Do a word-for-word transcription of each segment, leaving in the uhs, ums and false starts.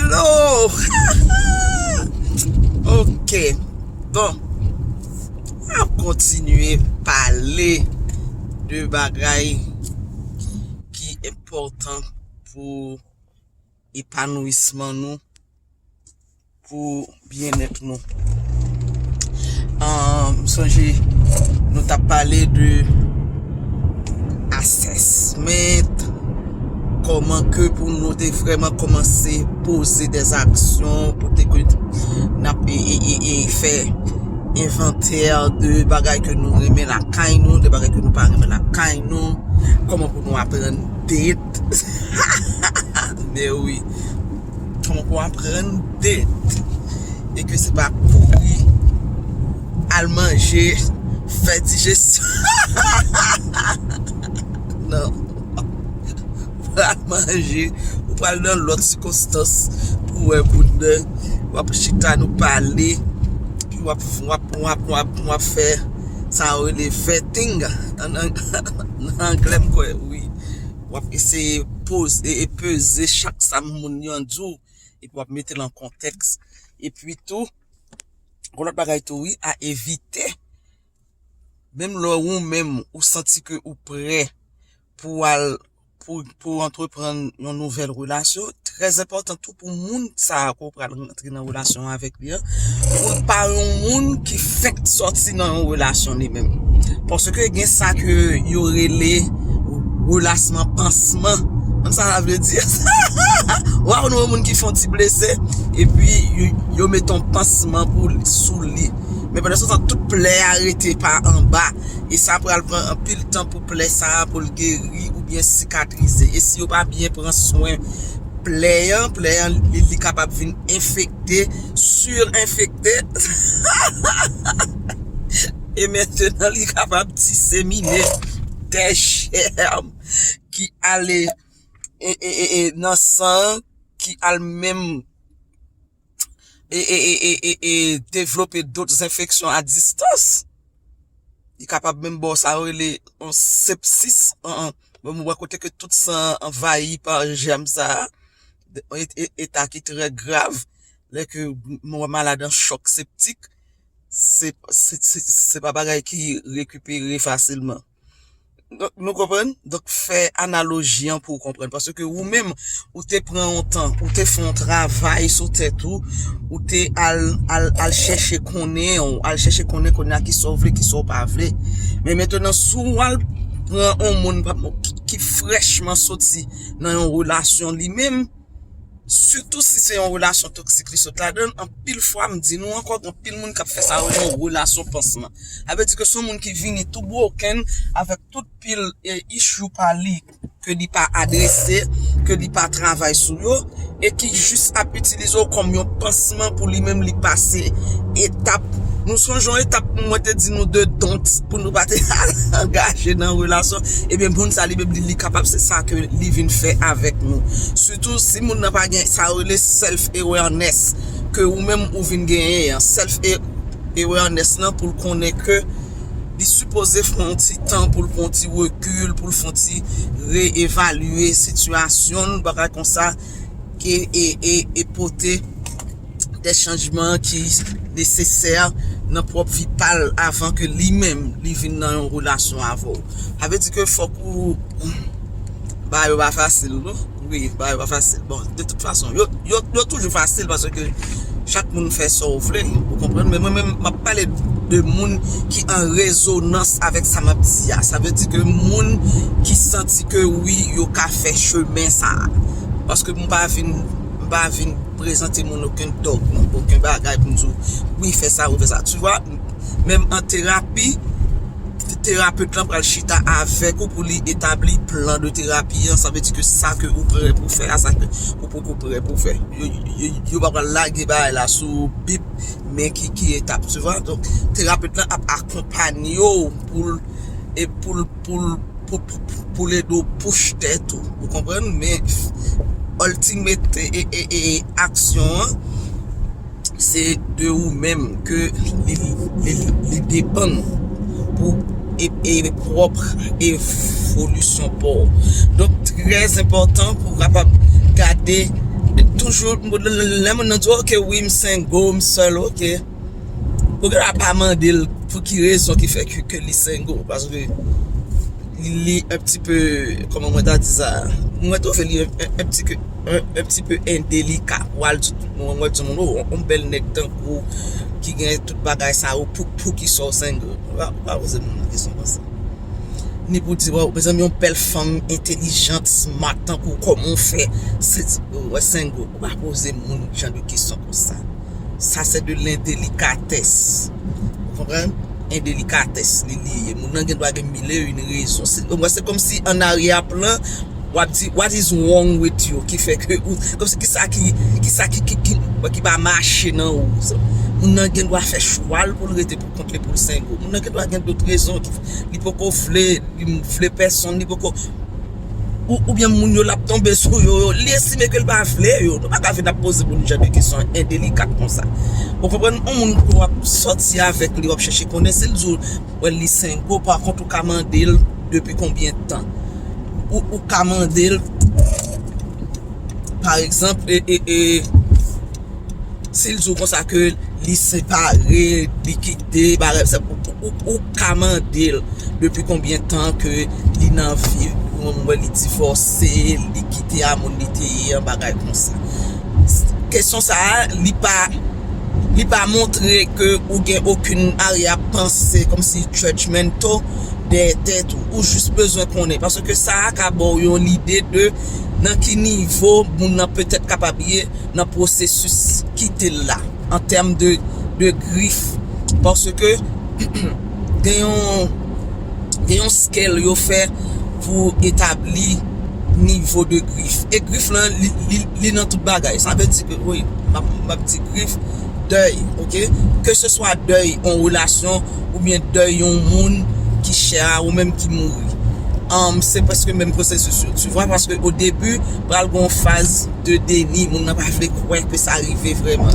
Hello! Ok. Bon, n ap kontinye pale de bagay ki enpòtan pou epanouisman nou, pou byennèt nou. M sonje nou t ap pale de assessment, kòman ke pou nou te vrèman kòmanse poze dè aksyon pou te ke n ap e, e, e, e fè envantè de bagay ke nou renmen lakay nou, de bagay ke nou pa renmen lakay nou, kòman pou nou aprann date. Men wi, kòman pou aprann date e ke se pa kouri al manje, fè dijesyon. Non. Ou pral manje, ou pral nan lòt sikonstans pou wè moun nan, w ap chita nou pale, epi w ap, w ap, w ap, w ap, w ap fè sa yo rele vetting. An, an, nan anglè m kwè, wi. W ap eseye poze e peze chak sa moun nan di w, epi w ap mete l an kontèks. Epi tou, yon lòt bagay tou, wi, a evite. Menm lè ou menm ou santi ke ou prè pou al, pou, pou antreprann yon nouvèl relasyon, trè enpòtan tou pou moun sa a ke w pral rantre nan relasyon avèk li an, pou l pa yon moun ki fenk sòti nan yon relasyon li menm. Paske gen sa ke yo rele relasyon pansman. Konn sa sa vle di? Ou wè, nou yon moun ki fè yon ti blese, epi yo, yo met yon pansman pou, sou li. Men pandan se tan, tout plè a rete pa anba. E sa pral pran anpil tan pou plè sa a, pou l geri oubyen sikatrize. E si yo pa byen pran swen plè an, plè an, li, li kapab vin enfekte, sirenfekte. E mentenan, li kapab disemine dè jèm ki ale e, e, e, e, nan san an, ki al menm e, e, e, e, e, e devlope dòt enfeksyon a distans. Li kapab menm ba w sa yo rele yon sepsis. An, an. Bon, mwen wè kote ke tout san an anvayi pa jèm sa a. De-, e-, e-, eta ki trè grav. Lè ke mwen wè malad an chòk septik, se, se, se, se pa bagay ki rekipere fasilman. Donk, nou konprann? Donk, fè analoji an pou w konprann. Paske ou menm, ou te pran yon tan, ou te fè yon travay sou tèt ou, ou te al, al, al chèche konnen, ou al chèche konnen kounye a ki sa w vle, ki sa w pa vle. Men mentenan, si w al pran yon moun ki, ki frèchman soti nan yon relasyon li menm, sitou si se yon relasyon toksik li sot ladan l, anpil fwa m di nou ankò, gen anpil moun k ap fè sa yo nan yon relasyon pansman. Sa vle di ke se yon moun ki vini tou broken avèk tout pil, e, issue pa li ke li pa adrese, ke li pa travay sou yo, e ki jis ap itilize w kòm yon pansman pou li menm li pase etap. Nou sonje yon etap mwen te di nou de don't pou nou pa te al angaje nan relasyon. Ebyen, moun sa li menm li, li kapab se sa ke li vin fè avèk nou. Sitou si moun nan pa gen sa yo rele self awareness ke ou menm ou vin genyen an. Self a-, awareness lan pou l konnen ke li sipoze fè yon ti tan pou l pran yon ti rekil, pou l fè yon ti reevalye sitiyasyon l, bagay konsa, ke e, e, e pote de chanjman ki nesesè nan pwòp vi pa l avan ke li menm li vin nan yon relasyon avè w. Sa vle di ke fòk ou, bagay yo pa fasil, non? Wi, bagay yo pa fasil. Bon, de tout fason, yo, yo, yo toujou fasil paske chak moun fè sa w vle, ou konprann? Men mwen menm, m ap pale de moun ki an rezonans avèk sa m ap di a. Sa vle di ke moun ki santi ke wi, yo ka fè chemen sa a. Paske m pa vin, m pa vin prezante moun okenn dògm, okenn bagay pou m di w, wi, fè sa, wi, fè sa. Tu vois, menm an terapi, terapet lan pral chita avèk ou pou li etabli plan de terapi an. Sa vle di ke sa ke ou prè pou fè a, sa ke ou poko prè pou fè. Yo, yo, yo pa pral lage bagay la sou bip, men ki, ki etap, tu vois. Donk, terapet lan ap akonpanye w pou l, e pou l, pou l, pou, pou, pou l ede w push tèt ou. Ou konprann? Men ultimate e, e, e, e aksyon an, se de ou menm ke li, li, li depann pou e, e pwòp evolisyon pa w. Donk, trè enpòtan pou w kapab gade tout Toujou, lè moun nan di, ok, wi, m sengo, m sèl, ok. Ou gen dwa pa mande l pou ki rezon ki fè ke, ke li sengo, paske li un petit peu, kòman mwen ta di sa, mwen twouve li un, un, un petit peu, un, un petit peu indelika. Ou al di, mwen, mwen di moun, oh, yon bèl nèg tankou ki gen tout bagay sa yo, pou, pou ki sa w sengo? Ou pa, ou pa poze moun nan kesyon konsa. Ni pou di, waw, mezanmi, yon bèl fanm entèlijant, smart, tankou kòman w fè, se, wè, sengo. Ou pa poze moun jan de kesyon konsa. Sa se de lendelikatès. Ou konprann? Endelikatès li, li ye. Moun nan gen dwa gen mil e yon rezon. Se, mwen, se kòmsi an aryè plan, w ap di, what is wrong with you? Ki fè ke ou, kòmsi ki sa ki, ki sa ki, ki, ki, ki pa mache nan ou. Moun nan gen dwa fè chwa l pou l rete pou kont li, pou l sengo. Moun nan gen dwa gen dòt rezon ki, li poko vle, li vle pèsonn, li poko, ou, oubyen moun yo l ap tonbe sou yo, yo, li estime ke l pa vle yo. Nou pa ka vin ap poze moun jan de kesyon endelikat konsa. Ou konprann? Yon moun ke w ap sòti avèk li, w ap chèche konnen, si l di w, wè, li sengo, pa kont, ou ka mande l depi konbyen tan. Ou, ou ka mande l, pa egzanp, e, e, e, si l di w konsa ke li separe, li kite, bagay sa, ou, ou, ou ka mande l depi konbyen tan ke li nan vi, ou menm wè li divòse, li kite a moun li te ye an, bagay konsa. Kesyon sa a, li pa, li pa montre ke ou gen okenn aryè panse, kòmsi judgmental dèyè tèt ou. Ou jis bezwen konnen, paske sa a ka ba w yon lide de nan ki nivo moun nan petèt kapab ye nan pwosesis kite l la, an tèm de, de grif. Paske gen yon, gen yon scale yo fè pou etabli nivo de grif. E grif lan, li, li, li nan tout bagay. Sa vle di ke, wi, m ap, m ap di grif, dèy, ok? Ke se swa dèy yon relasyon oubyen dèy yon moun ki chè a ou menm ki mouri. Um, se prèske menm pwosesis yo. Tu vois, paske o debi, pral gen yon faz de deni, moun nan pa vle kwè ke sa rive vrèman.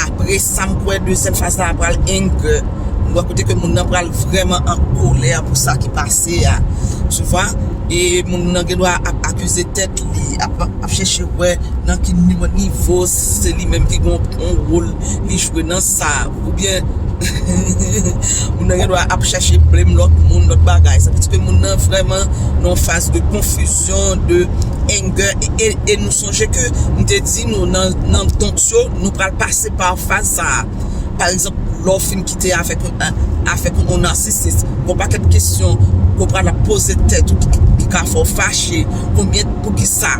Apre sa, m kwè dezyèm faz la pral anger. M wè kote ke moun nan pral vrèman an kolè pou sa ki pase a. Tu vois? E moun nan gen dwa ap akize tèt li, ap, ap chèche wè nan ki ni-, nivo se li menm ki gen yon wòl li jwe nan sa. Oubyen, moun nan gen dwa ap chèche blame lòt moun, lòt bagay. Sa vle di ke moun nan vrèman nan yon faz de konfizyon, de anger. E, e, e nou sonje ke m te di nou nan, nan don't yo, nou pral pase pa faz sa a. Pa egzanp, lè w fin kite avèk, avèk yon nasisis, gen yon pakèt kesyon ke w pral ap poze tèt ou ki, ki ka fè w fache. Konbyen, poukisa,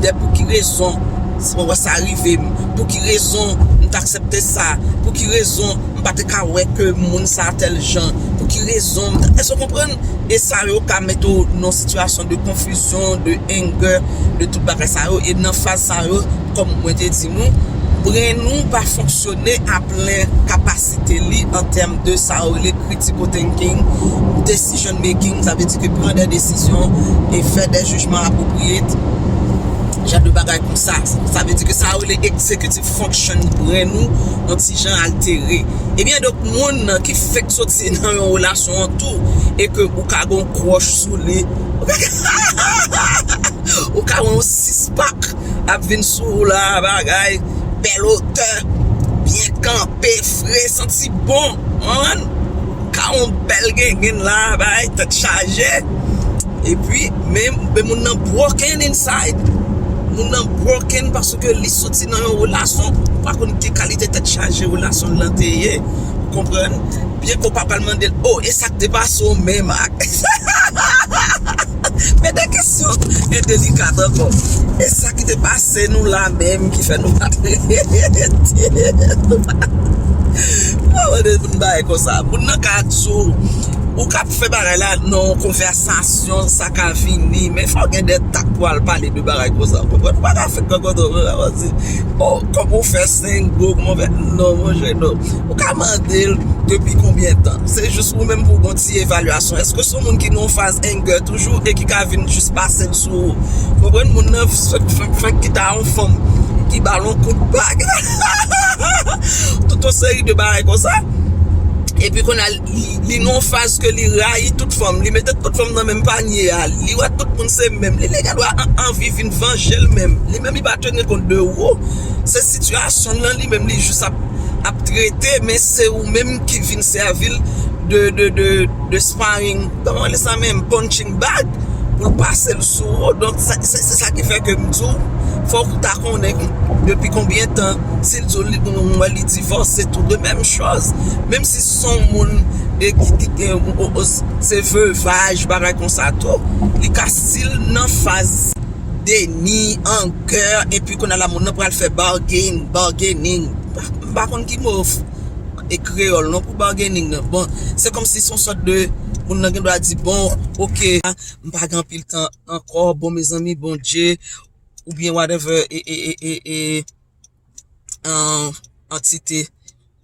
de pou ki rezon, si mwen wè sa rive m, pou ki rezon m t aksepte sa, pou ki rezon m pa te ka wè ke moun sa tèl jan, pou ki rezon, èske w konprann? E sa yo ka mete w nan sitiyasyon de konfizyon, de anger, de tout bagay sa yo. E nan faz sa yo, kòm mwen te di nou, bren nou pa fonksyone a plen kapasite li an tèm de sa yo rele critical thinking, decision making, sa vle di ke pran de desizyon e fè de jijman apwopriye, jan de bagay konsa. Sa vle di ke sa yo rele executive function bren nou, yon ti jan altere. Ebyen, donk, moun nan ki fèk soti nan yon relasyon an tou, e ke ou ka gon crush sou li, ou ka, ou ka wè yon six pack ap vin sou ou la, bagay, bèl otè, byen kanpe, fre, santi bon, ou konprann? Ou ka yon bèl gengen la, bagay, tèt chaje. Epi, men, men moun nan broken inside. Moun nan broken paske li soti nan yon relasyon, ou pa konn ki kalite tèt chaje relasyon lan te ye. Ou konprann? Byen ke w pa pral mande l, oh, e sa k te pase w menm ak. Men de kesyon endelikat ankò. E sa ki te pase nou la menm ki fè nou pa trete nou pa. Pa mande moun bagay konsa. Moun nan ka di w, ou ka fè bagay la nan yon konvèsasyon, sa ka vini, men fò w gen de tak pou al pale de bagay konsa. Ou konprann? Ou pa ka fè kòkòtò, ou pa ka di, oh, kòman w fè sengo, kòman w fè, non, monchè, non. Ou ka mande l depi konbyen tan. Se jis ou menm pou w gon ti evalyasyon. Èske se yon moun ki nan yon faz anger toujou e ki ka vin jis pase l sou ou? Konprann? Moun nan fèk, fèk, fèk kite a yon fanm ki ba l yon kout bag. Tout yon seri de bagay konsa. Epi kounye a, li, li nan yon faz ke li rayi tout fanm. Li mete tout fanm nan menm panye a. Li wè tout moun se menm. Li legal dwa an- anvi vin vanje l menm. Li menm li pa teni kont de ou. Se sitiyasyon l lan li menm li jis ap, ap trete, men se ou menm ki vin sèvi l de, de, de, de sparring. Kòman rele sa menm? Punching bag pou l pase l sou ou. Donk, se, se, se sa ki fè ke m di w, fòk ou ta konnen depi konbyen tan. Si l di w li, mwen, mwen, li divòse tou, de menm chòz. Menm si se yon moun e ki, ki, e, o- o- se vevaj, bagay konsa tou, li ka still nan faz deni, anger, epi kounye a la moun nan pral fè bargain, bargaining. M pa, m pa konn ki mo f- e kreyòl non pou bargaining nan. Bon, se kòmsi se yon sòt de moun nan gen dwa di, bon, oke, m pa gen anpil tan ankò, bon, mezanmi, Bondye, oubyen whatever, e, e, e, e, e, an, antite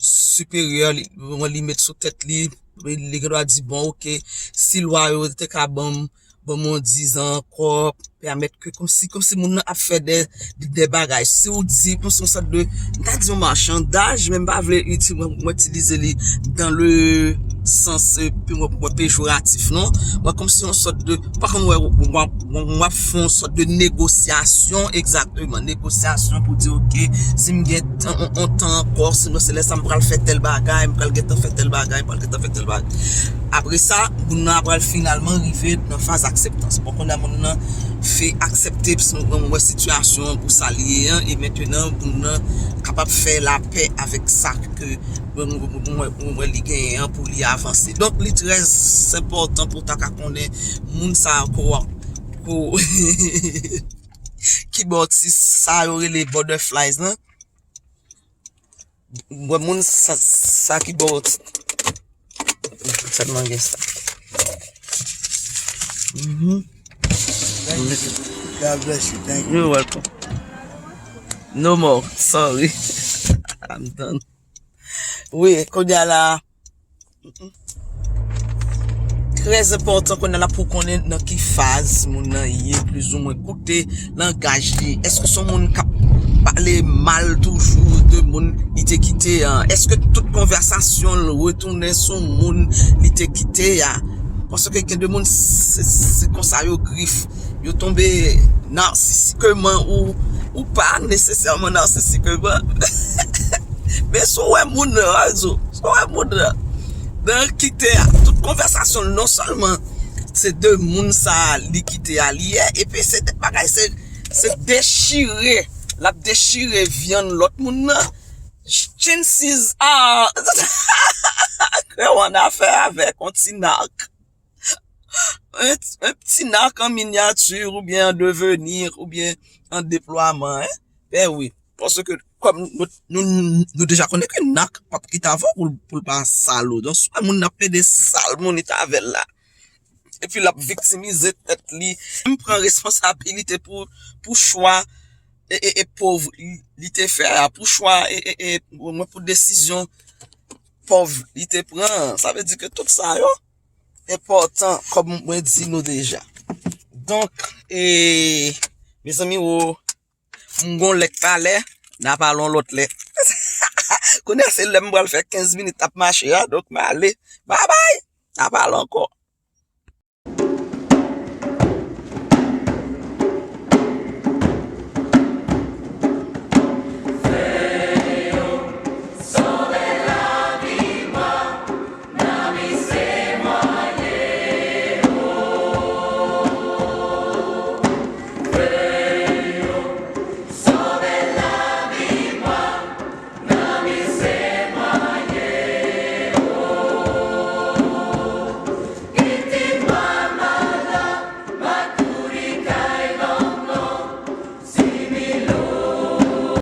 siperyè, li, li met sou tèt li, li gen dwa di, bon, oke, si lwa yo te ka ban m, ban m yon dizan ankò, pèmèt ke, kòmsi, kòmsi moun nan ap fè de, de bagay. Si w di, kòmsi yon sòt de, m ta di yon machandaj, men m pa vle itil-, mwen, mwen itilize li dans le sens, euh, pe- mwen, mwen pejoratif, non. Mwen kòmsi yon sòt de, pa konn wè, w ap, w ap fè yon sòt de negosyasyon, egzakteman, negosyasyon pou di, oke, si m gen tan, on, on tan ankò, sinon se lè sa m pral fè tèl bagay, m pral gentan fè tèl bagay, m pral gentan fè tèl bagay. Apre sa, moun nan pral finalman rive nan faz akseptans. Bon, kounye a moun nan fè aksepte, paske mwen wè sitiyasyon an pou sa li ye an, e mentenan moun nan kapab fè lapè avèk sa ke mwen, mwen, mwen, mwen, mwen li genyen an pou li avanse. Donk, li trè enpòtan pou w ta ka konnen moun sa a ko, ko, ki bò ti sa yo rele butterflies lan. Mwen, moun sa, sa ki bò ti. Sèlman gen sa. Mhm. God bless you. Thank you. You're welcome. No more. Sorry. I'm done. Wi, kounye a la, trè enpòtan kounye a la pou konnen nan ki faz moun nan ye, plizoumwen koute langaj li. Èske se yon moun k ap pale mal toujou de moun li te kite an? Èske tout konvèsasyon l retounen sou moun li te kite a? Paske gen de moun, se, se konsa yo grif. Yo tonbe narsisikeman ou, ou pa nesesèman narsisikeman. Men si w wè moun nan, an di w, si w wè moun nan, nan kite a, tout konvèsasyon l non sèlman se de moun sa a li kite a li ye, epi se de bagay, se, se dechire, l ap dechire vyann lòt moun nan. Chances are, krè w an afè avèk yon ti nak. Un, un petit nak en miniature ou bien en devenir ou bien en déploiement, hein? Ben wi, paske kòm nou, nou, nou deja konnen ke nak p ap kite avè w pou l, pou l pa sal ou. Donk, si w wè moun nan ap plede sal moun li t avè l la, epi l ap viktimize tèt li, m pran responsabilite pou, pou chwa e, e, e pòv li, li te fè a, pou chwa e, e, e, mwen pou desizyon pòv li te pran an. Sa vle di ke tout sa yo enpòtan, kòm mwen di nou deja. Donk, e, mezanmi, wo, m gon lè k pale, n a pale yon lòt lè. Kounye a se lè m pral fè kenz minit ap mache a, donk m ale. Babay! N a pale ankò.